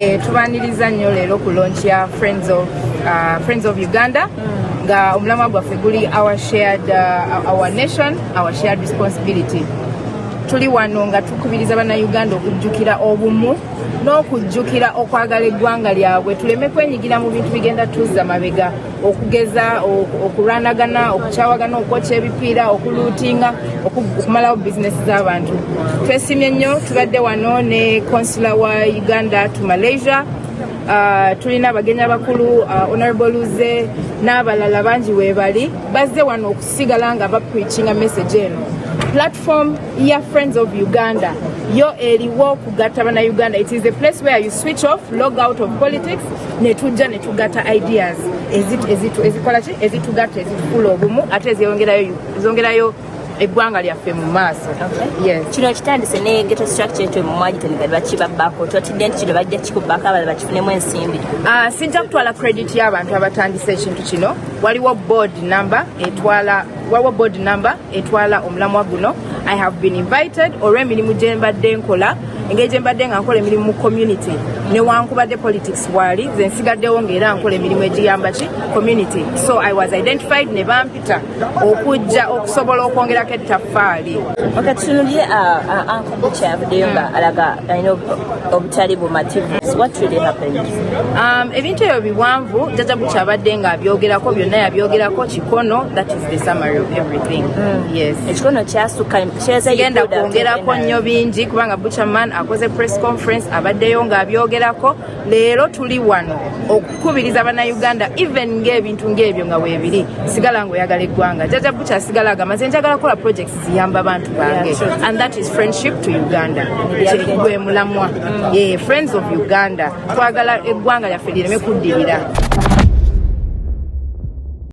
Tubaniriza nnyo leero ku launch ya Friends of Uganda, nga omulamwa gwaffe guli our shared our nation, our shared responsibility. Tuli wano nga tukubiriza Bannayuganda okujjukira obumu n'okujjukira okwagala eggwanga lyabwe, tuleme kwenyigira mu bintu bigenda tuzza mabega, okugeza okulwanagana, okukyawagana, okwokya ebipiira, okulootinga, okumalawo bizinesi z'abantu. Twesimye nnyo, tubadde wano ne consular wa Uganda to Malaysia. Tulina abagenyi abakulu, Honorable Luze n'abalala bangi weebali bazze wano okusigala nga bapreachinga message eno. Platform ya Friends of Uganda yo eriwo okugatta Bannayuganda. It is a place where you switch off, log out of politics, netujja netugatta ideas ezikola ki, ezitugatta, ezitufuula obumu, ate ezongerayo eggwanga lyaffe mu maaso. Yes. Kino kitandise ne ghetto structure ekyo mwagitandika bakibabbako, totidde nti kino bajja kikubbako abalala bakifunemu ensimbi? Sijja kutwala credit y'abantu abatandise ekintu kino. Waliwo board number etwala omulamwa guno. I have been invited olw'emirimu gye mbadde nkola, engeri gye mbadde nga nkola emirimu mu community. Newankubadde politics waali, nze nsigaddewo ng'era nkola emirimu egiyamba ki community, so I was identified ne bampita okujja okusobola okwongerako ettaffaali. Okay, tutunulire Uncle Butcher yavuddeyo nga alaga alina obutali bumativu. What really happened? Ebintu ebyo biwanvu. Jjajja Butcher abadde ng'abyogerako byonna, yabyogerako kikono. That is the summary of everything. Yes. Ekikono kyasukka. Genda kwongerako nnyo bingi kubanga Butcherman akoze press conference, abaddeyo ng'abyogerako. Leero tuli wano okukubiriza Bannayuganda, even ng'ebintu ng'ebyo nga weebiri, sigala ng'oyagala eggwanga. Jjajja Butcher asigala agamba, "Nze njagala kukola projects ziyamba abantu bange," and that is friendship to Uganda. Gwe mulamwa. Yeah, Friends of Uganda, twagala eggwanga lyaffe lireme kuddirira.